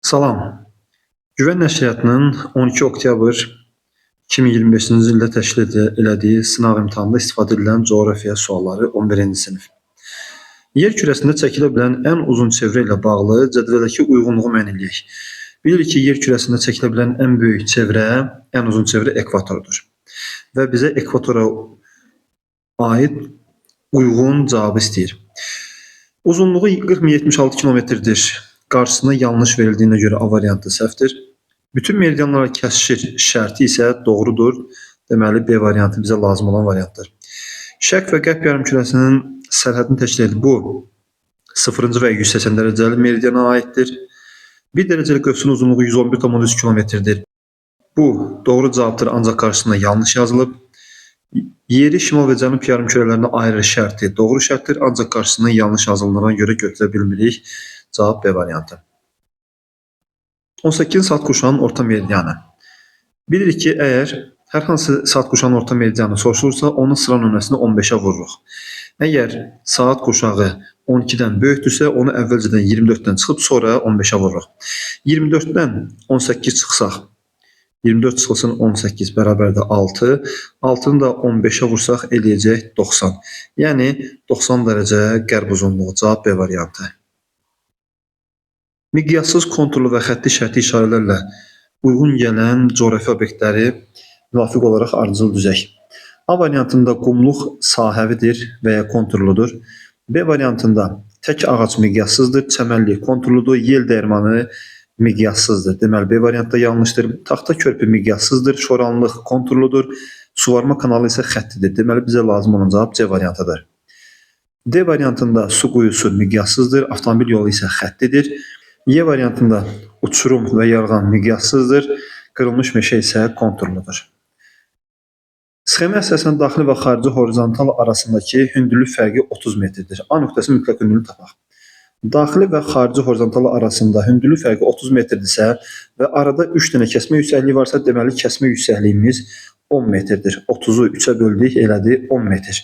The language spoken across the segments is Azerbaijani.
Salam. Güvən Nəşriyyatının 12 oktyabr 2025-ci ildə təşkil elədiyi sınaq imtahanında istifadə edilən coğrafiya sualları 11-ci sinif. Yer kürəsində çəkilə bilən ən uzun çevrə ilə bağlı cədvəldəki uyğunluğu müəyyən eləyək. Bilirik ki, yer kürəsində çəkilə bilən ən böyük çevrə, ən uzun çevrə ekvatordur. Və bizə ekvatora aid uyğun cavabı istəyir. Uzunluğu 40.076 kilometrdir. Qarşısına yanlış verildiyinə görə A variantı səhvdir. Bütün meridianlara kəsişir şərti isə doğrudur. Deməli, B variantı bizə lazım olan variantdır. Şərq və qərb yarımkürəsinin sərhədini təşkil edir. Bu, 0-cı və 180 dərəcəli meridiana aiddir. 1 dərəcəli qövsün uzunluğu 111,3 kilometrdir. Bu, doğru cavabdır, ancaq qarşısında yanlış yazılıb. Yeri şimal və cənub yarımkürələrinə ayırır şərti doğru şərtdir, ancaq qarşısında yanlış yazıldığına görə götürə bilmirik. Cavab B variantı. 18 saat quşağının orta meridianı. Bilirik ki, əgər hər hansı saat quşağının orta meridianı soruşulursa, onun sıra nömrəsini 15-ə vururuq. Əgər saat quşağı 12-dən böyükdürsə, onu əvvəlcədən 24-dən çıxıb sonra 15-ə vururuq. 24-dən 18 çıxsaq, 24 çıxılsın 18 bərabərdir 6. 6-nı da 15-ə vursaq eləyəcək 90. Yəni 90 dərəcə qərb uzunluğu. Cavab B variantı. Miqyassız, konturlu və xətti şərti işarələrlə uyğun gələn coğrafi obyektləri müvafiq olaraq ardıcıl düzək. A variantında qumluq sahəvidir və ya konturludur. B variantında tək ağac miqyassızdır, çəmənlik konturludur, yel dəyirmanı miqyassızdır. Deməli, B variantı da yanlışdır. Taxta körpü miqyassızdır, şoranlıq konturludur, suvarma kanalı isə xəttidir. Deməli, bizə lazım olan cavab C variantıdır. D variantında su quyusu miqyassızdır, avtomobil yolu isə xəttidir. Y variantında uçurum və yarğan miqyassızdır, qırılmış meşə isə konturludur. Sxemə əsasən daxili və xarici horizontal arasındakı hündürlük fərqi 30 metrdir. A nöqtəsi mütləq hündürlüyünü tapaq. Daxili və xarici horizontal arasında hündürlük fərqi 30 metrdirsə və arada 3 dənə kəsmə yüksəkliyi varsa, deməli kəsmə yüksəkliyimiz 10 metrdir. 30-u 3-ə böldük, elədi 10 metr.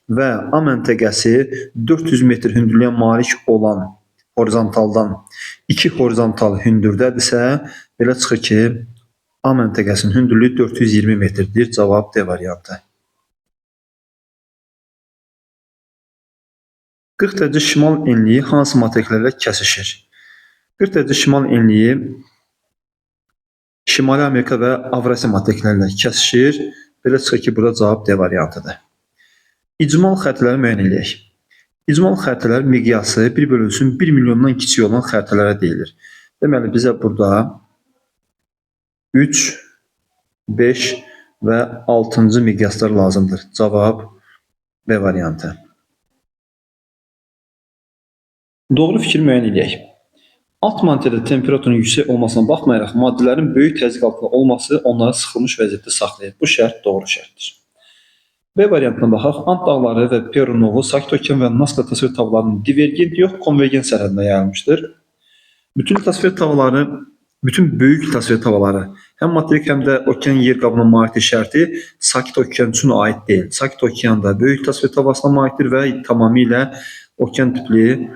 Və A məntəqəsi 400 metr hündürlüyə malik olan horizontaldan 2 horizontal hündürdədirsə, belə çıxır ki, A məntəqəsinin hündürlüyü 420 metrdir. Cavab D variantı. 40 dərəcə şimal enliyi hansı materiklərlə kəsişir? 40 dərəcə şimal enliyi Şimali Amerika və Avrasiya materiklərlə kəsişir. Belə çıxır ki, burada cavab D variantıdır. İcmal xəritələri müəyyən eləyək. İcmal xəritələr miqyası 1 bölünsün 1 milyondan kiçik olan xəritələrə deyilir. Deməli, bizə burada 3, 5 və 6-cı miqyaslar lazımdır. Cavab B variantı. Doğru fikir müəyyən eləyək. Alt mantiyada temperaturun yüksək olmasına baxmayaraq, maddələrin böyük təzyiq altında olması onları sıxılmış vəziyyətdə saxlayır. Bu şərt doğru şərtdir. B variantına baxaq. Ant dağları və Peru novu Sakit Okean və Nazca litosfer tavalarının divergent yox, konvergent sərhədində yayılmışdır. Bütün litosfer tavaları, bütün böyük litosfer tavaları həm materik, həm də okean yer qabına malikdir şərti Sakit Okean üçün aid deyil. Sakit Okean da böyük litosfer tavasına malikdir və tamamilə okean tipli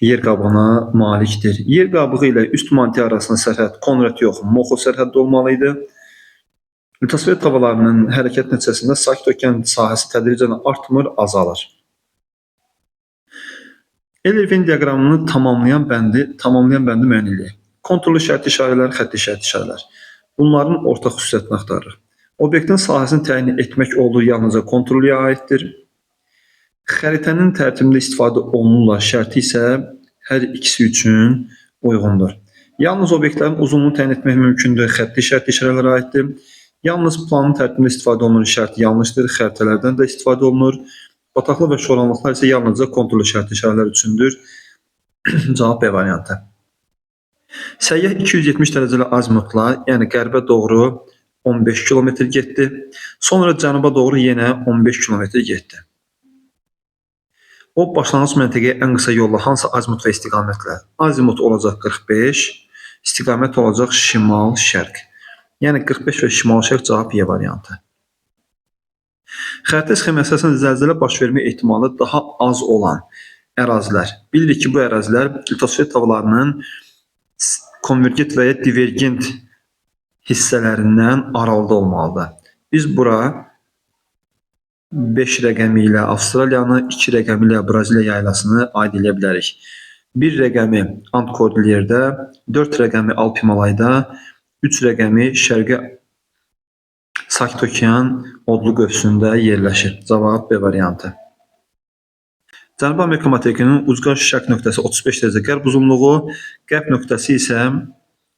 yer qabığına malikdir. Yer qabığı ilə üst mantiya arasında sərhəd Konrad yox, Moxo sərhəddə olmalı idi. Litosfer tavalarının hərəkət nəticəsində Sakit Okean sahəsi tədricən artmır, azalır. Eller-Venn diaqramını tamamlayan bəndi müəyyən eləyək. Konturlu şərti işarələr, xətti şərti işarələr. Bunların ortaq xüsusiyyətini axtarırıq. Obyektin sahəsini təyin etmək olduğu yalnızca konturluya aiddir. Xəritənin tərtibində istifadə olunurlar şərti isə hər ikisi üçün uyğundur. Yalnız obyektlərin uzunluğunu təyin etmək mümkündür. Xətti şərti işarələrə aiddir. Yalnız planın tərtibində istifadə olunur şərti yanlışdır. Xəritələrdən də istifadə olunur. Bataqlıq və şoranlıqlar isə yalnızca konturlu şərti işarələr üçündür. Cavab B variantı. Səyyah 270 dərəcəli azimutla, yəni qərbə doğru 15 kilometr getdi. Sonra cənuba doğru yenə 15 kilometr getdi. O, başlanğıc məntəqəyə ən qısa yolla hansı azimut və istiqamətlə? Azimut olacaq 45, istiqamət olacaq şimal-şərq. Yəni 45 və şimal-şərq cavab Y variantı. Xəritə sxemi əsasən zəlzələ baş vermə ehtimalı daha az olan ərazilər. Bilirik ki, bu ərazilər litosfer tavalarının konvergent və ya divergent hissələrindən aralıda olmalıdır. Biz bura 5 rəqəmi ilə Avstraliyanı, 2 rəqəmi ilə Braziliya yaylasını aid eləyə bilərik. 1 rəqəmi Ant Kordilyerdə, 4 rəqəmi Alp Himalayda, 3 rəqəmi Şərqi Sakit Okean odlu qövsündə yerləşir. Cavab B variantı. Cənubi Amerika materikinin ucqar şərq nöqtəsi 35 dərəcə qərb uzunluğu, qərb nöqtəsi isə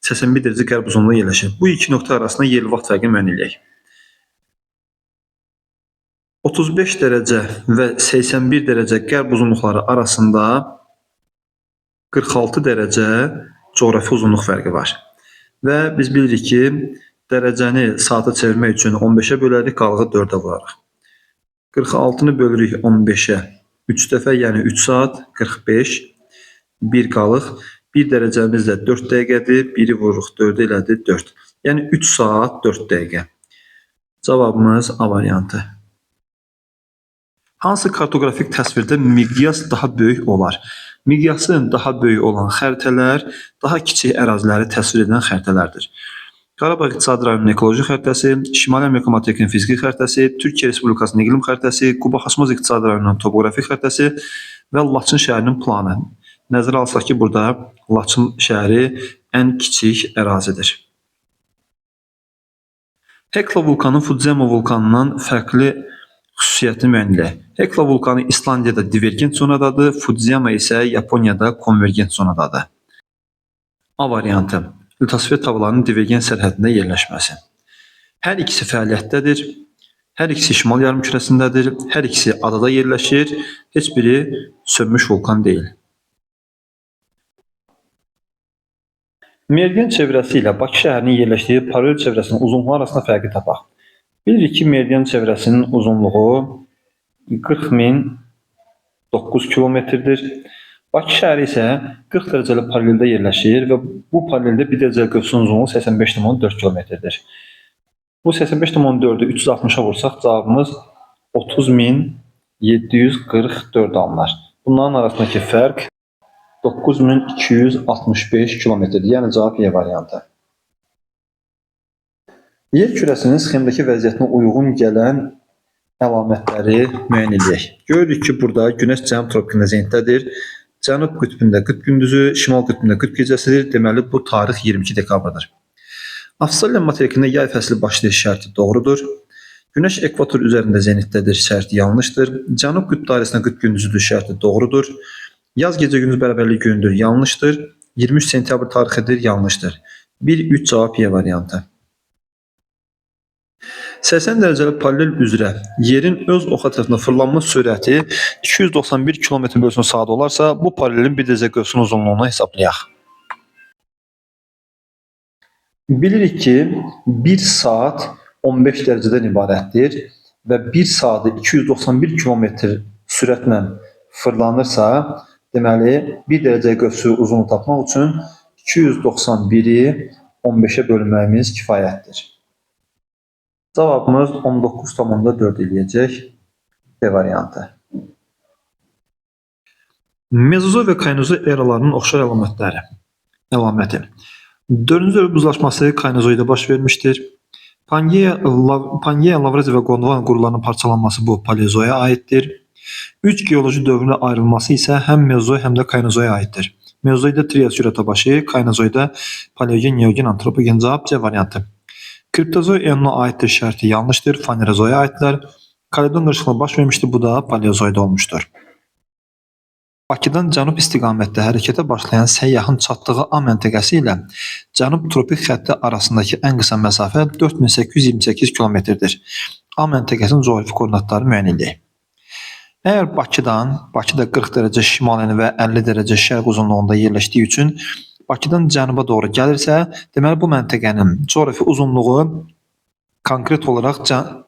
81 dərəcə qərb uzunluğu yerləşir. Bu iki nöqtə arasında yerli vaxt fərqini müəyyən eləyək. 35 dərəcə və 81 dərəcə qərb uzunluqları arasında 46 dərəcə coğrafi uzunluq fərqi var. Və biz bilirik ki, dərəcəni saata çevirmək üçün 15-ə bölərik, qalığı 4-ə vurarıq. 46-nı bölürük 15-ə 3 dəfə, yəni 3 saat 45, 1 qalıq. 1 dərəcəmiz də 4 dəqiqədir, 1-i vururuq 4 elədi 4. Yəni 3 saat 4 dəqiqə. Cavabımız A variantı. Hansı kartoqrafik təsvirdə miqyas daha böyük olar? Miqyası daha böyük olan xəritələr daha kiçik əraziləri təsvir edən xəritələrdir. Qarabağ İqtisadi rayonunun ekoloji xəritəsi, Şimali Amerika materikinin fiziki xəritəsi, Türkiyə Respublikasının iqlim xəritəsi, Quba Xaçmaz İqtisadi rayonunun topoqrafik xəritəsi və Laçın şəhərinin planı. Nəzərə alsaq ki, burada Laçın şəhəri ən kiçik ərazidir. Hekla vulkanı Fudziyama vulkanından fərqli xüsusiyyətini müəyyən eləyək. Hekla vulkanı İslandiyada divergent zonadadır, Fudziyama isə Yaponiyada konvergent zonadadır. A variantı. Litosfer tavalarının divergent sərhədində yerləşməsi. Hər ikisi fəaliyyətdədir. Hər ikisi şimal yarımkürəsindədir. Hər ikisi adada yerləşir. Heç biri sönmüş vulkan deyil. Meridian çevrəsi ilə Bakı şəhərinin yerləşdiyi paralel çevrəsinin uzunluğu arasında fərqi tapaq. Bilirik ki, meridian çevrəsinin uzunluğu 40.009 kilometrdir. Bakı şəhəri isə 40 dərəcəli paraleldə yerləşir və bu paraleldə 1 dərəcəli qövsün uzunluğu 85,4 kilometrdir. Bu 85,4-ü 360-a vursaq cavabımız 30.744 alınır. Bunların arasındakı fərq 9265 kilometrdir. Yəni cavab Y variantı. Yer kürəsinin sxemdəki vəziyyətinə uyğun gələn əlamətləri müəyyən edək. Görürük ki, burada Günəş cənub tropikində zenitdədir. Cənub qütbündə qütb gündüzü, şimal qütbündə qütb gecəsidir. Deməli, bu tarix 22 dekabrdır. Avstraliya materikində yay fəsli başlayır şərti doğrudur. Günəş ekvator üzərində zenitdədir şərti yanlışdır. Cənub qütb dairəsində qütb gündüzüdür şərti doğrudur. Yaz gecə-gündüz bərabərlik günüdür, yanlışdır. 23 sentyabr tarixidir, yanlışdır. 1-3 cavab Y variantı. 80 dərəcəli paralel üzrə yerin öz oxu ətrafında fırlanma sürəti 291 km/saat olarsa, bu paralelin bir dərəcə qövsünün uzunluğunu hesablayaq. Bilirik ki, 1 saat 15 dərəcədən ibarətdir və 1 saatı 291 km sürətlə fırlanırsa, deməli 1 dərəcə qövsü uzunluğu tapmaq üçün 291-i 15-ə bölməyimiz kifayətdir. Cavabımız 19,4 eləyəcək. B variantı. Mezozoy və Kaynozoy eralarının oxşar əlamətləri. Əlaməti. 4-cü dövr buzlaşması Kaynozoyda baş vermişdir. Pangeya, Lavraziya və Gondwana qurlarının parçalanması bu Paleozoya aiddir. Üç geoloji dövrünə ayrılması isə həm Mezozoy, həm də Kaynozoya aiddir. Mezozoyda Trias Yuratabaşı, Kaynozoyda Paleogen, Neogen, Antropogen. Cavab C variantı. Kriptozoy eonuna aiddir şərti yanlışdır. Fanerozoya aiddirlər. Kaledon qırışıqlığı baş vermişdir. Bu da Paleozoyda olmuşdur. Bakıdan cənub istiqamətdə hərəkətə başlayan səyyahın çatdığı A məntəqəsi ilə cənub tropik xətti arasındakı ən qısa məsafə 4828 kilometrdir. A məntəqəsinin coğrafi koordinatları müəyyən edək. Əgər Bakıdan, Bakı da 40 dərəcə şimalən və 50 dərəcə şərq uzunluğunda yerləşdiyi üçün Bakıdan cənuba doğru gəlirsə, deməli bu məntəqənin coğrafi uzunluğu konkret olaraq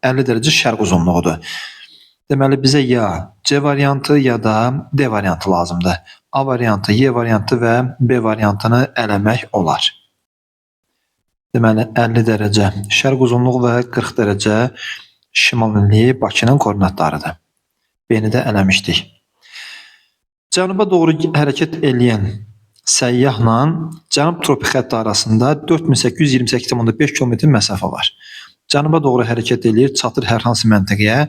50 dərəcə şərq uzunluğudur. Deməli bizə ya C variantı ya da D variantı lazımdır. A variantı, Y variantı və B variantını eləmək olar. Deməli 50 dərəcə şərq uzunluğu və 40 dərəcə şimal enliyi Bakının koordinatlarıdır. B-ni də eləmişdik. Cənuba doğru hərəkət eləyən səyyahla cənub tropik xətti arasında 4828,5 km məsafə var. Cənuba doğru hərəkət eləyir, çatır hər hansı məntəqəyə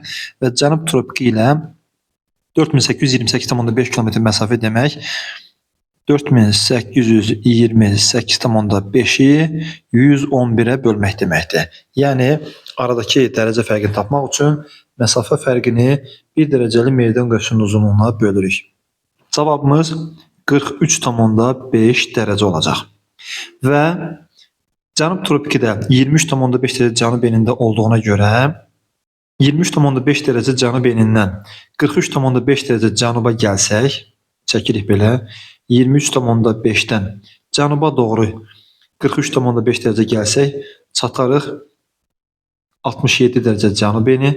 və cənub tropiki ilə 4828,5 km məsafə demək 4828,5-i 111-ə bölmək deməkdir. Yəni aradakı dərəcə fərqini tapmaq üçün məsafə fərqini 1 dərəcəli meridian qövsünün uzunluğuna bölürük. Cavabımız 43,5 dərəcə olacaq. Və cənub tropiki də 23,5 dərəcə cənub enində olduğuna görə 23,5 dərəcə cənub enindən 43,5 dərəcə cənuba gəlsək, çəkirik belə, 23,5-dən cənuba doğru 43,5 dərəcə gəlsək, çatarıq 67 dərəcə cənub eni.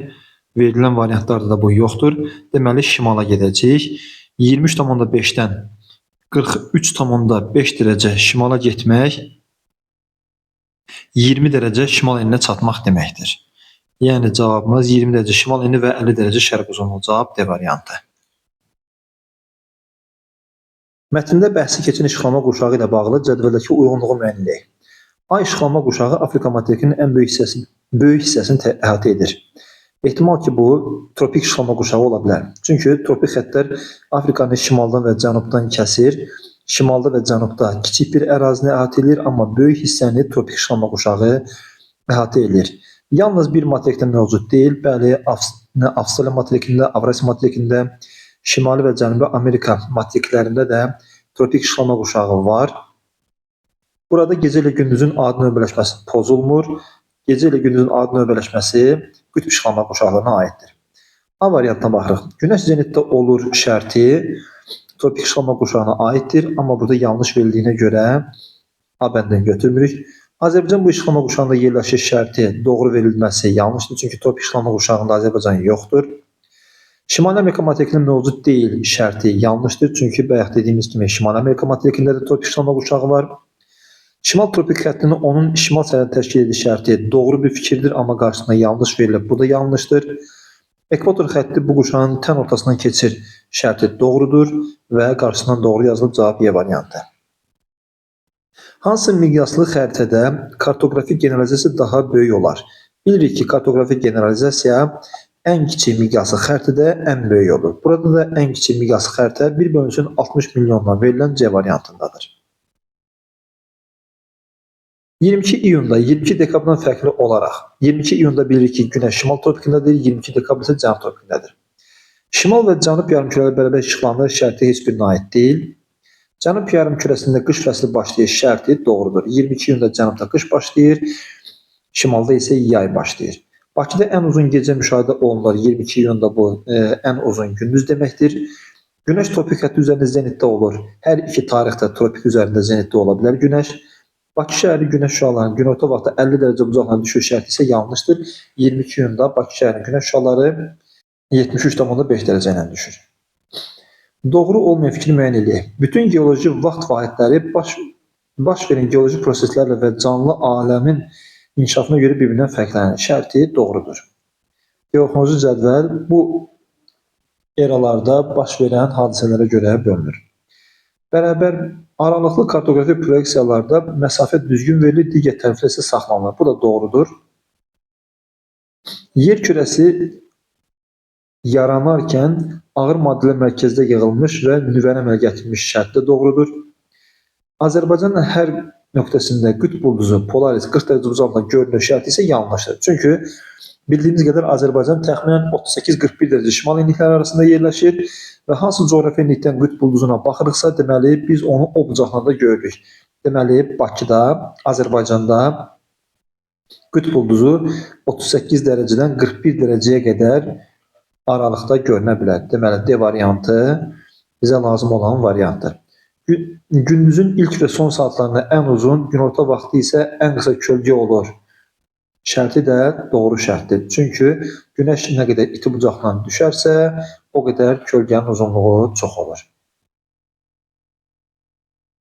Verilən variantlarda da bu yoxdur. Deməli, şimala gedəcəyik. 23,5-dən 43,5 dərəcə şimala getmək 20 dərəcə şimal eninə çatmaq deməkdir. Yəni cavabımız 20 dərəcə şimal eni və 50 dərəcə şərq uzunluğu. Cavab D variantı. Mətndə bəhsi keçən işıqlanma qurşağı ilə bağlı cədvəldəki uyğunluğu müəyyən edək. A işıqlanma qurşağı Afrika materikinin ən böyük hissəsini əhatə edir. Ehtimal ki, bu tropik işıqlanma qurşağı ola bilər. Çünki tropik xəttlər Afrikanı şimaldan və cənubdan kəsir. Şimalda və cənubda kiçik bir ərazini əhatə edir, amma böyük hissəni tropik işıqlanma qurşağı əhatə edir. Yalnız bir materikdə mövcud deyil, bəli, Avstraliya materikində, Avrasiya materikində, Şimali və Cənubi Amerika materiklərində də tropik işıqlanma qurşağı var. Burada gecə ilə gündüzün adi növbələşməsi pozulmur. Gecə ilə gündüzün adi növbələşməsi qütb işıqlanma qurşaqlarına aiddir. A variantına baxırıq. Günəş zenitdə olur şərti tropik işıqlanma qurşağına aiddir, amma burada yanlış verildiyinə görə A bəndini götürmürük. Azərbaycan bu işıqlanma qurşağında yerləşir şərti doğru verilməsi yanlışdır, çünki tropik işıqlanma qurşağında Azərbaycan yoxdur. Şimali Amerika materikində mövcud deyil şərti yanlışdır, çünki bayaq dediyimiz kimi Şimali Amerika materikində də tropik işıqlanma qurşağı var. Şimal tropik xəttini onun şimal sərhədi təşkil edir şərti doğru bir fikirdir, amma qarşısında yanlış verilib, bu da yanlışdır. Ekvator xətti bu qurşağın tən ortasından keçir şərti doğrudur və qarşısından doğru yazılıb cavab Y variantı. Hansı miqyaslı xəritədə kartoqrafik generalizasiya daha böyük olar? Bilirik ki, kartoqrafik generalizasiya ən kiçik miqyaslı xəritədə ən böyük olur. Burada da ən kiçik miqyaslı xəritə 1/60 milyondan verilən C variantındadır. 22 iyunda 22 dekabrdan fərqli olaraq 22 iyunda bilirik ki, günəş şimal tropikindədir, 22 dekabr isə cənub tropikindədir. Şimal və cənub yarımkürələr bərabər işıqlanır şərti heç birinə aid deyil. Cənub yarımkürəsində qış fəsli başlayır şərti doğrudur. 22 iyunda cənubda qış başlayır, şimalda isə yay başlayır. Bakıda ən uzun gecə müşahidə olunur. 22 iyunda bu ən uzun gündüz deməkdir. Günəş tropik xətti üzərində zenitdə olur. Hər iki tarixdə tropik üzərində zenitdə ola bilər günəş. Bakı şəhəri günəş şüalarının günorta vaxtı 50 dərəcə bucaqla düşür şərti isə yanlışdır. 22 iyunda Bakı şəhərinin günəş şüaları 73,5 dərəcə ilə düşür. Doğru olmayan fikri müəyyən eləyək. Bütün geoloji vaxt vahidləri baş verən geoloji proseslərlə və canlı aləmin inkişafına görə bir-birindən fərqlənir. Şərti doğrudur. Geoxronoloji cədvəl bu eralarda baş verən hadisələrə görə bölünür. Bərabər aralıqlı kartoqrafik proyeksiyalarda məsafə düzgün verilir, digər tərəflər isə saxlanılır. Bu da doğrudur. Yer kürəsi yaranarkən ağır maddələr mərkəzdə yığılmış və nüvəni əmələ gətirilmiş şərt də doğrudur. Azərbaycanın hər nöqtəsində qütb ulduzu Polaris 40 dərəcə bucaqla görünür şərti isə yanlışdır. Çünki bildiyimiz qədər Azərbaycan təxminən 38-41 dərəcə şimal enlikləri arasında yerləşir və hansı coğrafi enlikdən qütb ulduzuna baxırıqsa, deməli biz onu o bucaqla da görürük. Deməli Bakıda, Azərbaycanda qütb ulduzu 38 dərəcədən 41 dərəcəyə qədər aralıqda görünə bilər. Deməli D variantı bizə lazım olan variantdır. Gündüzün ilk və son saatlarında ən uzun, günorta vaxtı isə ən qısa kölgə olur. Şərti də doğru şərtdir. Çünki günəş nə qədər iti bucaqla düşərsə, o qədər kölgənin uzunluğu çox olur.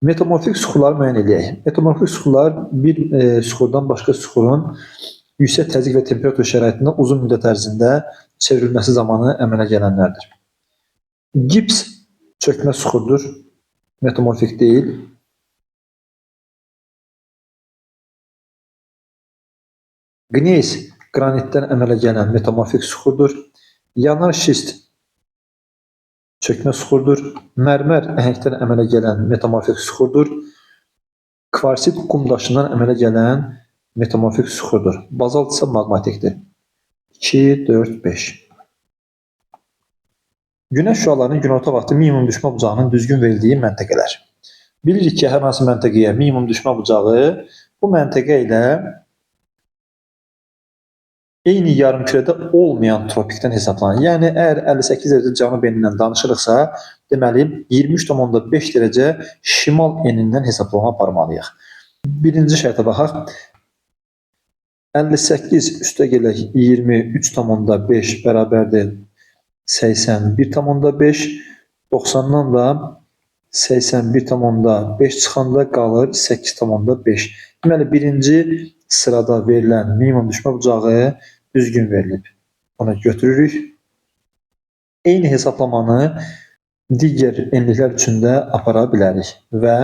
Metamorfik süxurları müəyyən eləyək. Metamorfik süxurlar bir süxurdan başqa süxurun yüksək təzyiq və temperatur şəraitində uzun müddət ərzində çevrilməsi zamanı əmələ gələnlərdir. Gips çökmə süxurdur. Metamorfik deyil. Qneys qranitdən əmələ gələn metamorfik süxurdur. Yanar şist çökmə süxurdur. Mərmər əhəngdən əmələ gələn metamorfik süxurdur. Kvarsit qum daşından əmələ gələn metamorfik süxurdur. Bazalt isə maqmatikdir. 2, 4, 5. Günəş şüalarının günorta vaxtı minimum düşmə bucağının düzgün verildiyi məntəqələr. Bilirik ki, hər hansı məntəqəyə minimum düşmə bucağı bu məntəqə ilə eyni yarımkürədə olmayan tropikdən hesablanır. Yəni, əgər 58 dərəcə cənub enindən danışırıqsa, deməli 23,5 dərəcə şimal enindən hesablama aparmalıyıq. Birinci şərtə baxaq. 58 üstə gələk 23,5 bərabərdir 81,5. 90-dan da 81,5 çıxanda qalır 8,5. Deməli, birinci sırada verilən minimum düşmə bucağı düzgün verilib. Onu götürürük. Eyni hesablamanı digər enliklər üçün də apara bilərik və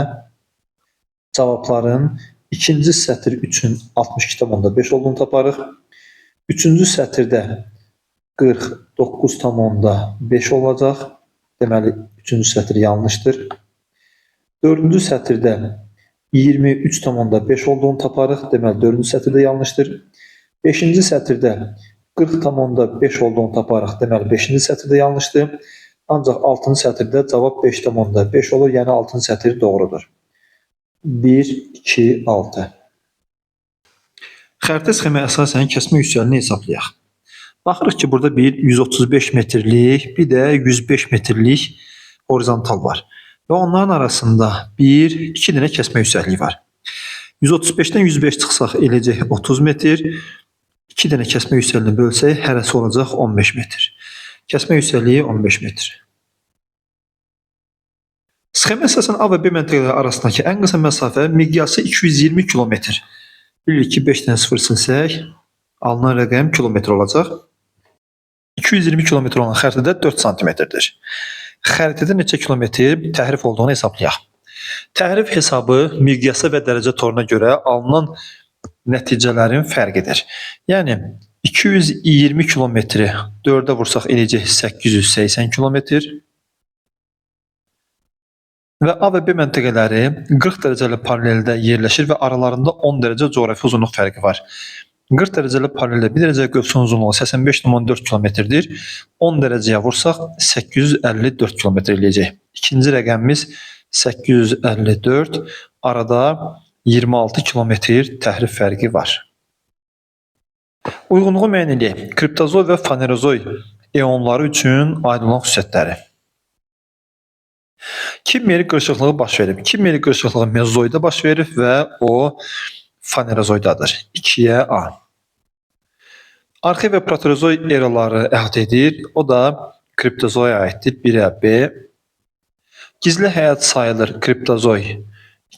cavabların ikinci sətr üçün 62,5 olduğunu taparıq. Üçüncü sətirdə 49,5 olacaq. Deməli, üçüncü sətr yanlışdır. Dördüncü sətirdə 23,5 olduğunu taparıq. Deməli, dördüncü sətirdə yanlışdır. Beşinci sətirdə 40,5 olduğunu taparıq. Deməli, beşinci sətirdə yanlışdır. Ancaq altıncı sətirdə cavab 5,5 olur. Yəni, altıncı sətir doğrudur. 1, 2, 6. Xəritə sxemə əsasən kəsmə yüksəlini hesablayaq. Baxırıq ki, burada bir 135 metrlik, bir də 105 metrlik horizontal var. Və onların arasında bir, iki dənə kəsmə yüksəkliyi var. 135-dən 105 çıxsaq eləyəcək 30 metr. 2 dənə kəsmə yüksəkliyini bölsək, hərəsi olacaq 15 metr. Kəsmə yüksəkliyi 15 metr. Sxemə əsasən A və B məntəqələri arasındakı ən qısa məsafə miqyası 220 kilometr. Bilirik ki, 5 dənə 0 silsək, alınan rəqəm kilometr olacaq. 220 kilometr olan xəritədə 4 santimetrdir. Xəritədə neçə kilometr təhrif olduğunu hesablayaq. Təhrif hesabı miqyasa və dərəcə toruna görə alınan nəticələrin fərqidir. Yəni 220 kilometri 4-ə vursaq eləyəcək 880 kilometr. Və A və B məntəqələri 40 dərəcəli paraleldə yerləşir və aralarında 10 dərəcə coğrafi uzunluq fərqi var. 40 dərəcəli paraleldə 1 dərəcə qövsün uzunluğu 85,4 kilometrdir. 10 dərəcəyə vursaq 854 kilometr eləyəcək. İkinci rəqəmimiz 854, arada 26 kilometr təhrif fərqi var. Uyğunluğu müəyyən edək. Kriptozoy və fanerozoy eonları üçün aid olan xüsusiyyətləri. Kimmeri qırışıqlığı baş verib. Kimmeri qırışıqlığı mezozoyda baş verib və o fanerozoydadır. 2-yə A. Arxe və proterozoy eraları əhatə edir. O da kriptozoya aiddir. 1-ə B. Gizli həyat sayılır kriptozoy.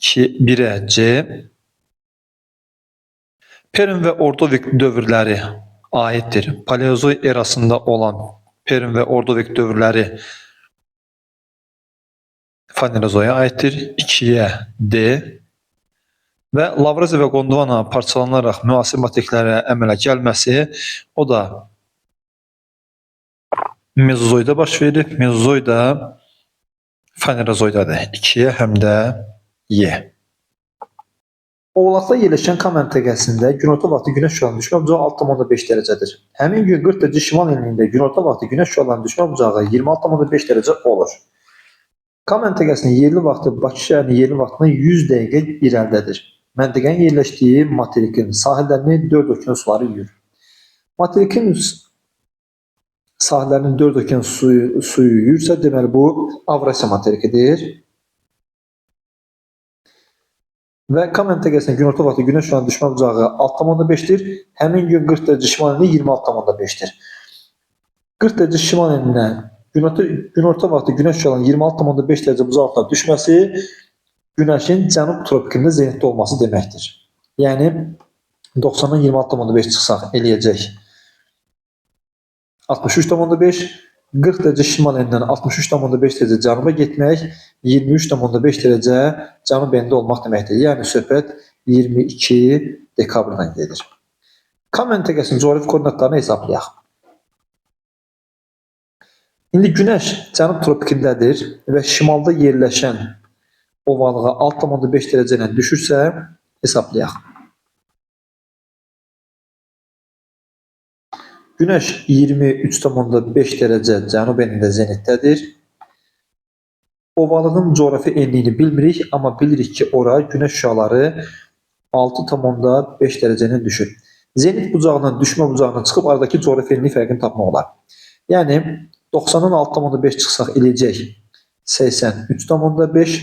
1-ə C. Perm və Ordovik dövrləri aiddir. Paleozoy erasında olan Perm və Ordovik dövrləri fanerozoya aiddir. 2-yə D. Və Lavraziya və Gondvana parçalanaraq müasir materiklərə əmələ gəlməsi, o da mezozoyda baş verib. Mezozoy da fanerozoydadır. 2-yə həm də Y. Oğlaqda yerləşən K məntəqəsində günorta vaxtı günəş şüalarının düşmə bucağı 6,5 dərəcədir. Həmin gün 40 dərəcə şimal enliyində günorta vaxtı günəş şüalarının düşmə bucağı 26,5 dərəcə olur. K məntəqəsinin yerli vaxtı Bakı şəhərinin yerli vaxtından 100 dəqiqə irəlidədir. Məntəqənin yerləşdiyi materikin sahillərini 4 okean suları yuyur. Materikin sahillərinin 4 okean suyu yuyursa, deməli bu Avrasiya materikidir. Və K məntəqəsinin günorta vaxtı günəş şüalarının düşmə bucağı 6,5-dir. Həmin gün 40 dərəcə şimal enli 26,5-dir. 40 dərəcə şimal enlinə günorta vaxtı günəş şüalarının 26,5 dərəcə bucaq altına düşməsi günəşin cənub tropikində zenitdə olması deməkdir. Yəni 90-dan 26,5 çıxsaq eləyəcək 63,5, 40 dərəcə şimal endindən 63,5 dərəcə cənuba getmək 23,5 dərəcə cənub enində olmaq deməkdir. Yəni söhbət 22 dekabrdan gedir. K məntəqəsinin coğrafi koordinatlarını hesablayaq. İndi Günəş cənub tropikindədir və şimalda yerləşən ovalığa 6,5 dərəcə ilə düşürsə hesablayaq. Günəş 23,5 dərəcə cənub enində zenitdədir. Ovalığın coğrafi enliyini bilmirik, amma bilirik ki, ora günəş şüaları 6,5 dərəcə ilə düşür. Zenit bucağından düşmə bucağına çıxıb aradakı coğrafi enlik fərqini tapmaq olar. Yəni 90-dan 6,5 çıxsaq eləyəcək 83,5.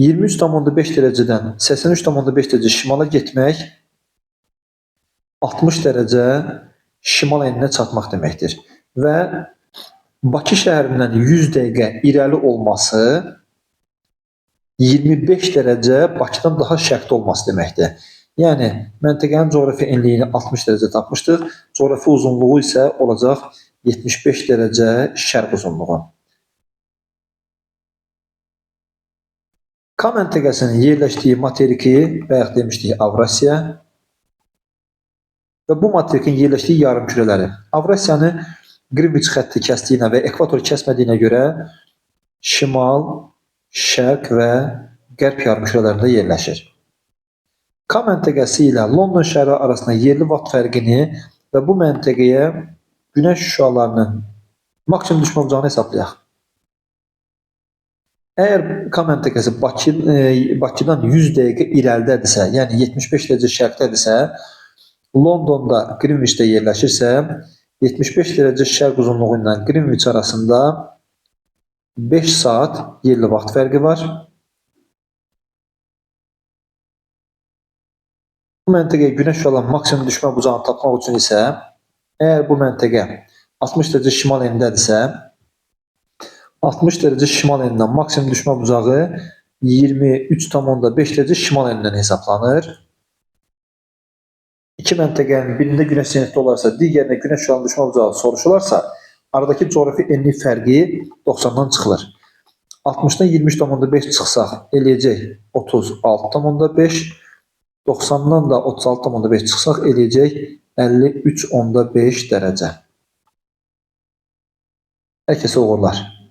23,5 dərəcədən 83,5 dərəcə şimala getmək 60 dərəcə şimal eninə çatmaq deməkdir. Və Bakı şəhərindən 100 dəqiqə irəli olması 25 dərəcə Bakıdan daha şərqdə olması deməkdir. Yəni məntəqənin coğrafi enliyini 60 dərəcə tapmışdıq. Coğrafi uzunluğu isə olacaq 75 dərəcə şərq uzunluğu. K məntəqəsinin yerləşdiyi materiki, bayaq demişdik, Avrasiya və bu materikin yerləşdiyi yarımkürələri. Avrasiyanı Greenwich xətti kəsdiyinə və ekvator kəsmədiyinə görə şimal, şərq və qərb yarımkürələrində yerləşir. K məntəqəsi ilə London şəhəri arasında yerli vaxt fərqini və bu məntəqəyə günəş şüalarının maksimum düşmə bucağını hesablayaq. Əgər K məntəqəsi Bakıdan 100 dəqiqə irəlidədirsə, yəni 75 dərəcə şərqdədirsə, Londonda Greenwichdə yerləşirsə, 75 dərəcə şərq uzunluğu ilə Greenwich arasında 5 saat yerli vaxt fərqi var. Bu məntəqəyə günəş şüalarının maksimum düşmə bucağını tapmaq üçün isə, əgər bu məntəqə 60 dərəcə şimal enindədirsə, 60 dərəcə şimal enindən maksimum düşmə bucağı 23,5 dərəcə şimal enindən hesablanır. İki məntəqənin birində günəş zenitdə olarsa, digərində günəş şüalarının düşmə bucağı soruşularsa, aradakı coğrafi enlik fərqi 90-dan çıxılır. 60-dan 23,5 çıxsaq eləyəcək 36,5, 90-dan da 36,5 çıxsaq eləyəcək 53,5 dərəcə. Hər kəsə uğurlar.